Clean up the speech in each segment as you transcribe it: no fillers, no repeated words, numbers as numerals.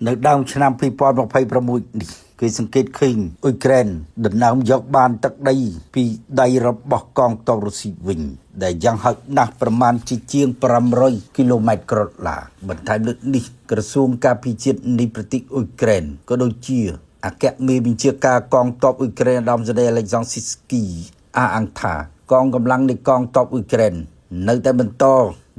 នៅដើមឆ្នាំ2026នេះគេសង្កេតឃើញអ៊ុយក្រែនដណ្ដើមយកបានទឹកដីពីដៃរបស់កងទ័ពរុស្ស៊ីវិញ ដែលយ៉ាងហោចណាស់ប្រមាណជាជាង500គីឡូម៉ែត្រក្រឡាបន្ថែមលើនេះក្រសួងការពារជាតិនៃប្រទេសអ៊ុយក្រែនក៏ដូចជាអគ្គមេបញ្ជាការកងទ័ពអ៊ុយក្រែនឧត្តមសេនីយ៍អាឡិចសង់ស៊ីស្គីអះអាងថាកងកម្លាំងនៃកងទ័ពអ៊ុយក្រែននៅតែបន្ត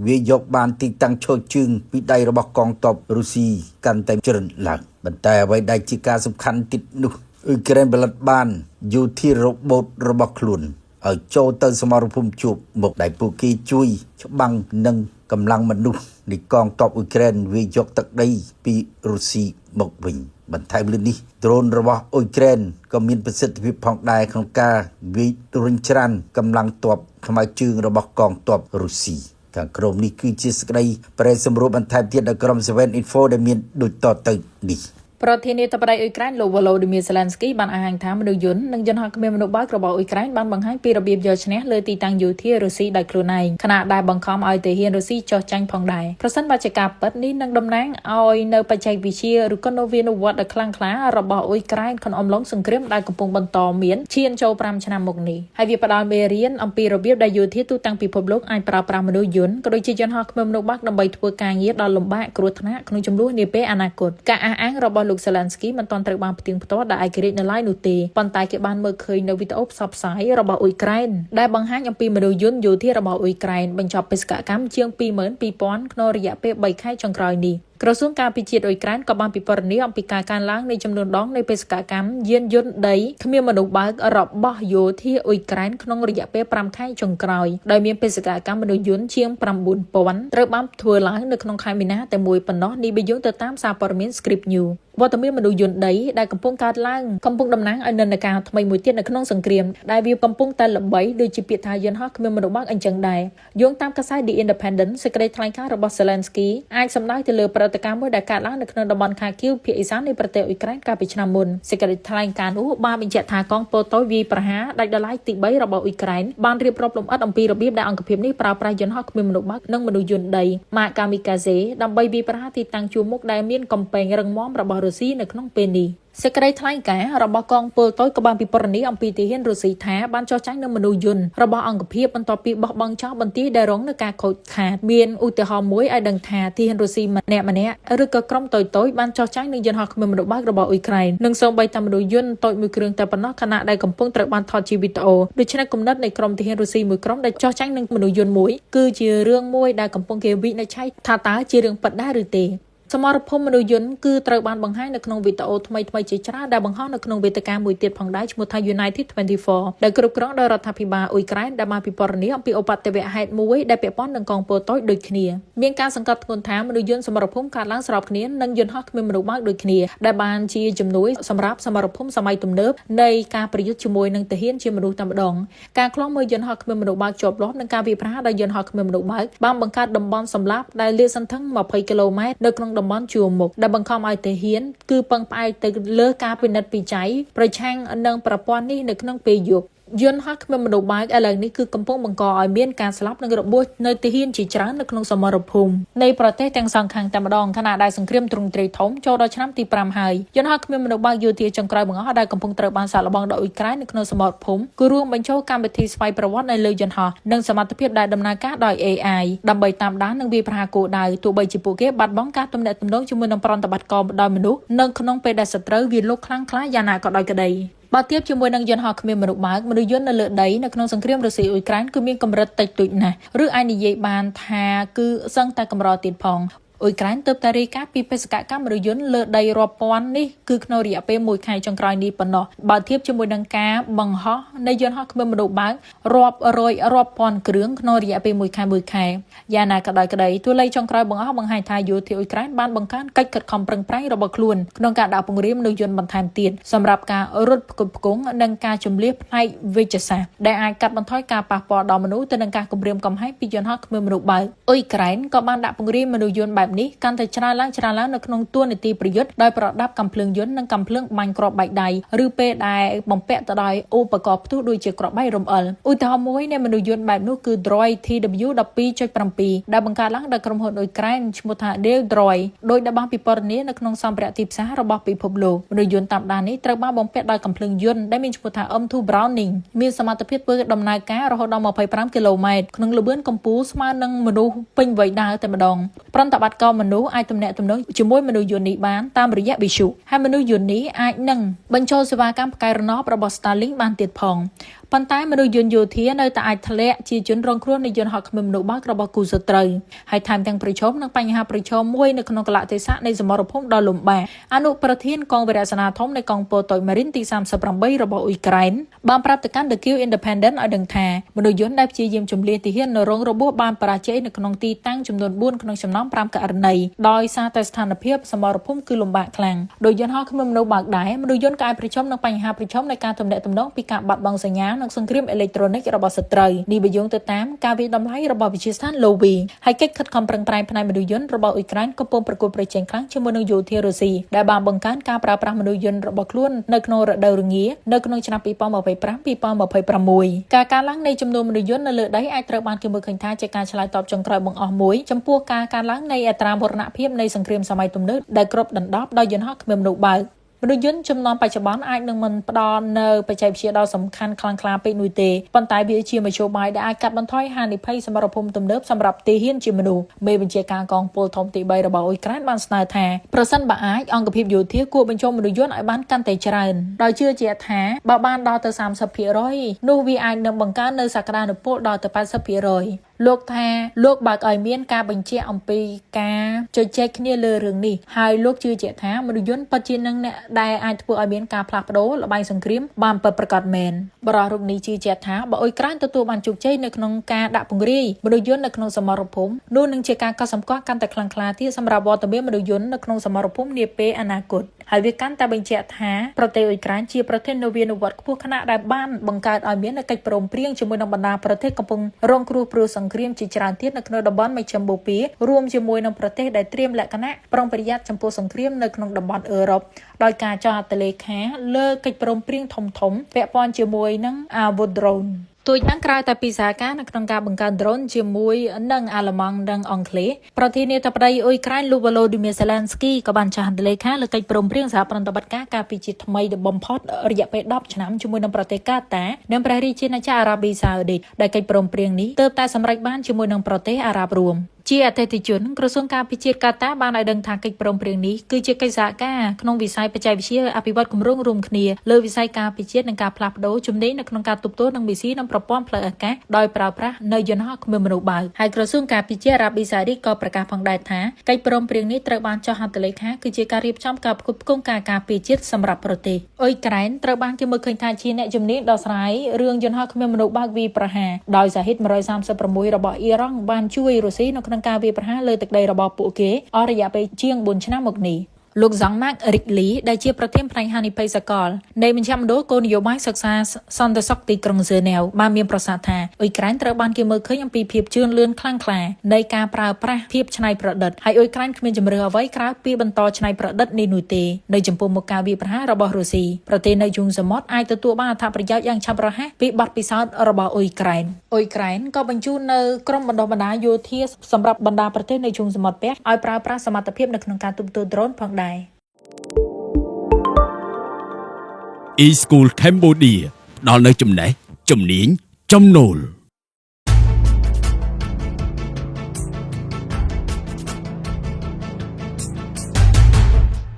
វាយកបានទីតាំងឈរជើងពីដៃរបស់កងទ័ពរុស្ស៊ីកាន់តែច្រើនឡើងប៉ុន្តែអ្វីដែលជាការសំខាន់ទៀតនោះអ៊ុយក្រែនផលិតបានយោធារ៉ូបូតរបស់ខ្លួនឲ្យចូលទៅសមរភូមិជួបមុខដែលពួកគេជួយច្បាំងនឹងកម្លាំងមនុស្សនៃកងទ័ពអ៊ុយក្រែនវាយកទឹកដីពីរុស្ស៊ីមកវិញបន្ថែមលើនេះដ្រូនរបស់អ៊ុយក្រែនក៏មានប្រសិទ្ធភាពផងដែរក្នុងការវាយរុញច្រានកម្លាំងទ័ពខ្មៅជើងរបស់កងទ័ពរុស្ស៊ីខាងក្រោមនេះគឺជាសេចក្តីប្រែសម្រួលបន្ថែមទៀតដល់ក្រុម7 Info ដែលមានដូចតទៅនេះ។ ប្រធានាធិបតីអ៊ុយក្រែនលោក Volodymyr Zelensky បានអះអាងថាមនុស្សយន្តនិងយន្តហោះគ្មានមនុស្សបើករបស់អ៊ុយក្រែនបានបង្ហាញពីរបៀបយកឈ្នះលើទីតាំងយោធារុស្ស៊ីដោយខ្លួនឯងខណៈដែលបង្ខំឲ្យទាហានរុស្ស៊ីចុះចាញ់ផងដែរប្រសិនបើជាការពិតនេះនឹងតំណាងឲ្យនៅបច្ចេកវិទ្យាឬក៏នវានុវត្តន៍ដ៏ខ្លាំងក្លារបស់អ៊ុយក្រែនក្នុងអំឡុងសង្គ្រាមដែលកំពុងបន្តមានឈានចូល5ឆ្នាំមកនេះហើយវាផ្ដល់មេរៀនអំពីរបៀបដែលយោធាទូទាំងពិភពលោកអាចប្រើប្រាស់មនុស្សយន្តក៏ដូចជាយន្តហោះគ្មានមនុស្សបើកដើម្បីធ្វើការងារដ៏លំបាកគ្រោះថ្នាក់ក្នុងជម្លោះនាពេលអនាគតការអះអាងរបស់លោក Zelensky មិនទាន់ត្រូវបានផ្ទៀងផ្ទាត់ដោយឯករាជ្យនៅឡើយនោះទេប៉ុន្តែគេបានមើលឃើញនៅវីដេអូផ្សព្វផ្សាយរបស់អ៊ុយក្រែនដែលបង្ហាញអំពីមនុស្សយន្តយោធារបស់អ៊ុយក្រែនបញ្ចប់បេសកកម្មជាង22,000ក្នុងរយៈពេល3ខែចុងក្រោយនេះក្រសួងការពារជាតិអ៊ុយក្រែនក៏បានពិពណ៌នាអំពីការកើនឡើងនៃចំនួនដងនៃបេសកកម្មយានយន្តដីគ្មានមនុស្សបើករបស់យោធាអ៊ុយក្រែនក្នុងរយៈពេល5ខែចុងក្រោយដោយមានបេសកកម្មមនុស្សយន្តជាង9000ត្រូវបានធ្វើឡើងនៅក្នុងខែមីនាតែមួយប៉ុណ្ណោះនេះបើយោងទៅតាមសារព័ត៌មាន Script News វត្តមានមនុស្សយន្តដីដែលកំពុងកើតឡើងកំពុងតំណាងឲ្យនិន្នាការថ្មីមួយទៀតនៅក្នុងសង្គ្រាមដែលវាកំពុងតែល្បីដូចជាពាក្យថាយន្តហោះគ្មានមនុស្សបើកអញ្ចឹងដែរយោងតាមកាសែត The Independent សេចក្តីថ្លែងការណ៍របស់ Zelensky អាចសំដៅទៅលើប្រតិកម្មមួយដែលកើតឡើងនៅក្នុងតំបន់ Kharkiv ភាគឦសាននៃប្រទេសអ៊ុយក្រែនកាលពីឆ្នាំមុនសេចក្តីថ្លែងការណ៍នោះបានបញ្ជាក់ថាកងពលតូចវាយប្រហារដាច់ដោយឡែកទី3របស់អ៊ុយក្រែនបានរៀបរាប់លម្អិតអំពីរបៀបដែលអង្គភាពនេះប្រើប្រាស់យន្តហោះគ្មានមនុស្សបើកនិងមនុស្សយន្តដីម៉ាកកាមីកាសេដើម្បីវាយប្រហារទីតាំងជួរមុខដែលមានកំពែងរឹងមាំរបស់រុស្ស៊ីនៅក្នុងពេលនេះសេចក្តីថ្លែងការណ៍របស់កងពលតូចក៏បានពិពណ៌នាអំពីទាហានរុស្ស៊ីថាបានចោះចាញ់នឹងមនុស្សយន្តរបស់អង្គភាពបន្ទាប់ពីបោះបង់ចោលបន្ទាយដែលរងនឹងការខូចខាតមានឧទាហរណ៍មួយឲ្យដឹងថាទាហានរុស្ស៊ីម្នាក់ម្នាក់ឬក៏ក្រុមតូចៗបានចោះចាញ់នឹងយន្តហោះគ្មានមនុស្សបើករបស់អ៊ុយក្រែននិងសូម្បីតែមនុស្សយន្តតូចមួយគ្រឿងតែប៉ុណ្ណោះខណៈដែលកំពុងត្រូវបានថតជាវីដេអូដូច្នេះគំនិតនៃក្រុមទាហានរុស្ស៊ីមួយក្រុមដែលចោះចាញ់នឹងមនុស្សយន្តមួយគឺជារឿងមួយដែលកំពុងគេវិនិច្ឆ័យថាតើជារឿងពិតដែរឬទេសមរភូមិមនុស្សយន្តគឺត្រូវបានបង្ហាញនៅក្នុងវីដេអូថ្មីៗជាច្រើនដែលបង្ហោះនៅក្នុងវេទិកាមួយទៀតផងដែរឈ្មោះថា United 24ដែលគ្រប់គ្រងដោយរដ្ឋាភិបាលអ៊ុយក្រែនដែលបានពិពណ៌នាអំពីឧបទ្ទវហេតុមួយដែលពាក់ព័ន្ធនឹងកងពលតូចដូចគ្នាមានការសង្កត់ធ្ងន់ថាមនុស្សយន្តសមរភូមិកើតឡើងស្របគ្នានឹងយន្តហោះគ្មានមនុស្សបើកដូចគ្នាដែលបានជាជំនួយសម្រាប់សមរភូមិសម័យទំនើបនៃការប្រយុទ្ធជាមួយនឹងទាហានជាមនុស្សតែម្ដងការឃ្លាំមើលយន្តហោះគ្មានមនុស្សបើកជាប់លាប់និងការវាយប្រហារដោយយន្តហោះគ្មានមនុស្សបើកបានបង្កើតតំបន់សម្លាប់ដែលលាតសន្ធឹង20គីឡូម៉ែត្រនៅក្នុងតំបន់ជួរមុខដែលបង្ខំឲ្យទាហានគឺពឹងផ្អែកទៅលើការពិនិត្យពិច័យប្រឆាំងនឹងប្រព័ន្ធនេះនៅក្នុងពេលយប់យន្តហោះគ្មានមនុស្សបើកឥឡូវនេះគឺកំពុងបង្កឲ្យមានការស្លាប់និងរបួសនៅទាហានជាច្រើននៅក្នុងសមរភូមិនៃប្រទេសទាំងសងខាងតែម្ដងខណៈដែលសង្គ្រាមទ្រង់ទ្រាយធំចូលដល់ឆ្នាំទី5ហើយយន្តហោះគ្មានមនុស្សបើកយោធាចុងក្រោយបង្អស់ដែលកំពុងត្រូវបានសាកល្បងដោយអ៊ុយក្រែននៅក្នុងសមរភូមិគឺរួមបញ្ចូលកម្មវិធីស្វ័យប្រវត្តិនៅលើយន្តហោះនិងសមត្ថភាពដែលដំណើរការដោយ AI ដើម្បីតាមដាននិងវាយប្រហារគោលដៅទោះបីជាពួកគេបាត់បង់ការទំនាក់ទំនងជាមួយនឹងប្រតិបត្តិការដោយមនុស្សនៅក្នុងពេលដែលសត្រូវវាលុកខ្លាំងក្លាយ៉ាងណាក៏ដោយក្តីបើធៀបជាមួយនឹងយន្តហោះគ្មានមនុស្សបើកមនុស្សយន្តនៅលើដីនៅក្នុងសង្គ្រាមរុស្ស៊ីអ៊ុយក្រែនគឺមានកម្រិតតិចតួចណាស់ឬអាចនិយាយបានថាគឺសឹងតែកម្រទៀតផងអ៊ុយក្រែនទើបតែរាយការណ៍ពីបេសកកម្មមនុស្សយន្តលើដីរាប់ពាន់នេះគឺក្នុងរយៈពេលមួយខែចុងក្រោយនេះប៉ុណ្ណោះបើធៀបជាមួយនឹងការបង្ហោះនៃយន្តហោះគ្មានមនុស្សបើករាប់រយរាប់ពាន់គ្រឿងក្នុងរយៈពេលមួយខែមួយខែយ៉ាងណាក៏ដោយក្តីតួលេខចុងក្រោយបង្អស់បង្ហាញថាយោធាអ៊ុយក្រែនបានបង្កើនកិច្ចខិតខំប្រឹងប្រែងរបស់ខ្លួនក្នុងការដាក់ពង្រាយមនុស្សយន្តបន្ថែមទៀតសម្រាប់ការរត់ផ្គត់ផ្គង់និងការជម្លៀសផ្នែកវេជ្ជសាស្ត្រដែលអាចកាត់បន្ថយការប៉ះពាល់ដល់មនុស្សទៅនឹងការគំរាមកំហែងពីយន្តហោះគ្មានមនុស្សបើកអ៊ុយក្រែនក៏បានដាក់ពង្រាយមនុស្សយន្តបែប បនេះកាន់តែច្រើនឡើងច្រើនឡើងនៅក្នុងតួនាទីប្រយុទ្ធដោយប្រដាប់កាំភ្លើងយន្តនិងកាំភ្លើងបាញ់គ្រាប់បែកដៃឬពេលដែលបំពាក់ទៅដោយឧបករណ៍ផ្ទុះដូចជាគ្រាប់បែករំអិលឧទាហរណ៍មួយនៃមនុស្សយន្តបែបនោះគឺ Droid TW12.7 ដែលបង្កើតឡើងដោយក្រុមហ៊ុនអ៊ុយក្រែនឈ្មោះថា Dale Droid ដោយដែលបានពិពណ៌នានៅក្នុងសម្ភារៈទីផ្សាររបស់ពិភពលោកមនុស្សយន្តតាមដាននេះត្រូវបានបំពាក់ដោយកាំភ្លើងយន្តដែលមានឈ្មោះថា M2 Browning មានសមត្ថភាពធ្វើដំណើរការរហូតដល់25គីឡូម៉ែត្រក្នុងល្បឿនកម្ពស់ស្មើនឹងមនុស្សពេញវ័យដើរតែម្ដងប្រតិបត្តិការមនុស្សអាចទំនាក់ទំនងជាមួយមនុស្សយន្តនេះបានតាមរយៈវិទ្យុហើយមនុស្សយន្តនេះអាចនឹងបញ្ចូលសេវាកម្មផ្កាយរណបរបស់ Starlink បានទៀតផងប៉ុន្តែមនុស្សយន្តយោធានៅតែអាចធ្លាក់ជាជនរងគ្រោះនៃយន្តហោះគ្មានមនុស្សបើករបស់គូសត្រូវហើយថែមទាំងប្រឈមនឹងបញ្ហាប្រឈមមួយនៅក្នុងកលៈទេសៈនៃសមរភូមិដ៏លំបាកអនុប្រធានកងវរសេនាធំនៃកងពលតូចម៉ារីនទី38របស់អ៊ុយក្រែនបានប្រាប់ទៅកាន់ The Q Independent ឲ្យដឹងថាមនុស្សយន្តដែលព្យាយាមជំលះទាហាននៅរងរបួសបានបរាជ័យនៅក្នុងទីតាំងចំនួន4ក្នុងចំណោម5ករណីដោយសារតែស្ថានភាពសមរភូមិគឺលំបាកខ្លាំងដោយយន្តហោះគ្មានមនុស្សបើកដែរមនុស្សយន្តក៏អាចប្រឈមនឹងបញ្ហាប្រឈមនៃការទំនាក់ទំនងពីការបាត់បង់សញ្ញានិងសង្គ្រាមអេឡិចត្រូនិករបស់សត្រូវនេះបើយោងទៅតាមការវាយតម្លៃរបស់វិទ្យាស្ថានឡូវីហើយកិច្ចខិតខំប្រឹងប្រែងផ្នែកមនុស្សយន្តរបស់អ៊ុយក្រែនកំពុងប្រកួតប្រជែងខ្លាំងជាមួយនឹងយោធារុស្ស៊ីដែលបានបង្កើនការប្រើប្រាស់មនុស្សយន្តរបស់ខ្លួននៅក្នុងរដូវរងានៅក្នុងឆ្នាំ2025 2026ការកើនឡើងនៃចំនួនមនុស្សយន្តនៅលើដីអាចត្រូវបានគេមើលឃើញថាជាការឆ្លើយតបចុងក្រោយបង្អស់មួយចំពោះការកើនឡើងនៃអត្រាមរណភាពនៃសង្គ្រាមសម័យទំនើបដែលគ្របដណ្ដប់ដោយយន្តហោះគ្មានមនុស្សបើកមនុស្សយន្តចំនួនបច្ចុប្បន្នអាចនឹងមិនផ្ដល់នៅបច្ចេកវិទ្យាដ៏សំខាន់ខ្លាំងក្លាពេកនោះទេប៉ុន្តែវាជាមធ្យោបាយដែលអាចកាត់បន្ថយហានិភ័យសមរភូមិទំនើបសម្រាប់ទាហានជាមនុស្សមេបញ្ជាការកងពលធំទី3របស់អ៊ុយក្រែនបានស្នើថាប្រសិនបើអាចអង្គភាពយោធាគួរបញ្ចូលមនុស្សយន្តឲ្យបានកាន់តែច្រើនដោយជឿជាក់ថាបើបានដល់ទៅ30%នោះវាអាចនឹងបង្កើននៅសក្តានុពលដល់ទៅ80%លោកថាលោកបើកឲ្យមានការបញ្ជាក់អំពីការជជែកគ្នាលើរឿងនេះហើយលោកជឿជាក់ថាមនុស្សយន្តពិតជានឹងអ្នកដែលអាចធ្វើឲ្យមានការផ្លាស់ប្ដូរល្បែងសង្គ្រាមបានពិតប្រាកដមែនបរិះរូបនេះជឿជាក់ថាបើអ៊ុយក្រែនទទួលបានជោគជ័យនៅក្នុងការដាក់ពង្រាយមនុស្សយន្តនៅក្នុងសមរភូមិនោះនឹងជាការកត់សម្គាល់កាន់តែខ្លាំងក្លាទៀតសម្រាប់វត្តមានមនុស្សយន្តនៅក្នុងសមរភូមិនាពេលអនាគតហើយវាកាន់តែបញ្ជាក់ថាប្រទេសអ៊ុយក្រែនជាប្រទេសនវានុវត្តន៍ខ្ពស់ខណៈដែលបានបង្កើតឲ្យមាននូវកិច្ចព្រមព្រៀងជាមួយនឹងបណ្ដាប្រទេសកំពុងរងគ្រោះព្រោះសង្គ្រាមជាច្រើនទៀតនៅក្នុងតំបន់មជ្ឈិមបូព៌ារួមជាមួយនឹងប្រទេសដែលត្រៀមលក្ខណៈប្រុងប្រយ័ត្នចំពោះសង្គ្រាមនៅក្នុងតំបន់អឺរ៉ុបដោយការចុះហត្ថលេខាលើកិច្ចព្រមព្រៀងធំៗពាក់ព័ន្ធជាមួយនឹងអាវុធដ្រូនតួយ៉ាងក្រៅតែពីសហការនៅក្នុងការបង្កើតដ្រូនជាមួយនឹងអាល្លឺម៉ង់និងអង់គ្លេសប្រធានាធិបតីអ៊ុយក្រែនលោកវ៉ូឡូឌីមៀសេឡែនស្គីក៏បានចុះហត្ថលេខាលើកិច្ចព្រមព្រៀងសហប្រតិបត្តិការការពារជាតិថ្មីបំផុតរយៈពេល10ឆ្នាំជាមួយនឹងប្រទេសកាតានិងព្រះរាជាណាចក្រអារ៉ាប៊ីសាអូឌីតដែលកិច្ចព្រមព្រៀងនេះទើបតែសម្រេចបានជាមួយនឹងប្រទេសអារ៉ាប់រួមជាអតិថិជនក្រសួងការពារជាតិកាតាបានឲ្យដឹងថាកិច្ចព្រមព្រៀងនេះគឺជាកិច្ចសហការក្នុងវិស័យបច្ចេកវិទ្យាអភិវឌ្ឍគម្រោងរួមគ្នាលើវិស័យការពារជាតិនិងការផ្លាស់ប្ដូរជំនាញនៅក្នុងការទប់ទល់នឹងមីស៊ីនិងប្រព័ន្ធផ្លូវអាកាសដោយប្រើប្រាស់នៅយន្តហោះគ្មានមនុស្សបើកហើយក្រសួងការពារជាតិអារ៉ាប៊ីសាអូឌីតក៏ប្រកាសផងដែរថាកិច្ចព្រមព្រៀងនេះត្រូវបានចុះហត្ថលេខាគឺជាការរៀបចំការផ្គត់ផ្គង់ការការពារជាតិសម្រាប់ប្រទេសអ៊ុយក្រែនត្រូវបានគេមើលឃើញថាជាអ្នកជំនាញដោះស្រាយរឿងយន្តហោះគ្មានមនុស្សបើកវាយប្រហារដោយសាហិត136របស់អ៊ីរ៉ង់បានជួយរុស្ស៊ីនៅក្នុងការវាយប្រហារលើទឹកដីរបស់ពួកគេអស់រយៈពេលជាង4ឆ្នាំមកនេះលោកហ្សង់ម៉ាករិកលីដែលជាប្រធានផ្នែកហានិភ័យសកលនៃមជ្ឈមណ្ឌលគោលនយោបាយសិក្សាសន្តិសុខទីក្រុងហ្សឺណែវបានមានប្រសាសន៍ថាអ៊ុយក្រែនត្រូវបានគេមើលឃើញអំពីភាពជឿនលឿនខ្លាំងក្លានៃការប្រើប្រាស់ភាពច្នៃប្រឌិតហើយអ៊ុយក្រែនគ្មានជម្រើសអ្វីក្រៅពីបន្តច្នៃប្រឌិតនេះនោះទេនៅចំពោះមុខការវាយប្រហាររបស់រុស្ស៊ីប្រទេសនៅជុងសមុទ្រអាចទទួលបានអត្ថប្រយោជន៍យ៉ាងឆាប់រហ័សពីបទពិសោធន៍របស់អ៊ុយក្រែនអ៊ុយក្រែនក៏បញ្ជូននៅក្រុមបណ្ដុះបណ្ដាលយោធាសម្រាប់បណ្ដាប្រទេសនៅជុងសមុទ្រពាក់ឲ្យប្រើប្រាស់សមត្ថភាពនៅក្នុងការទប់ទល់ដ្រូនផងដែរ E-School Cambodia ផ្ដល់នូវចំណេះជំនាញចំណូល។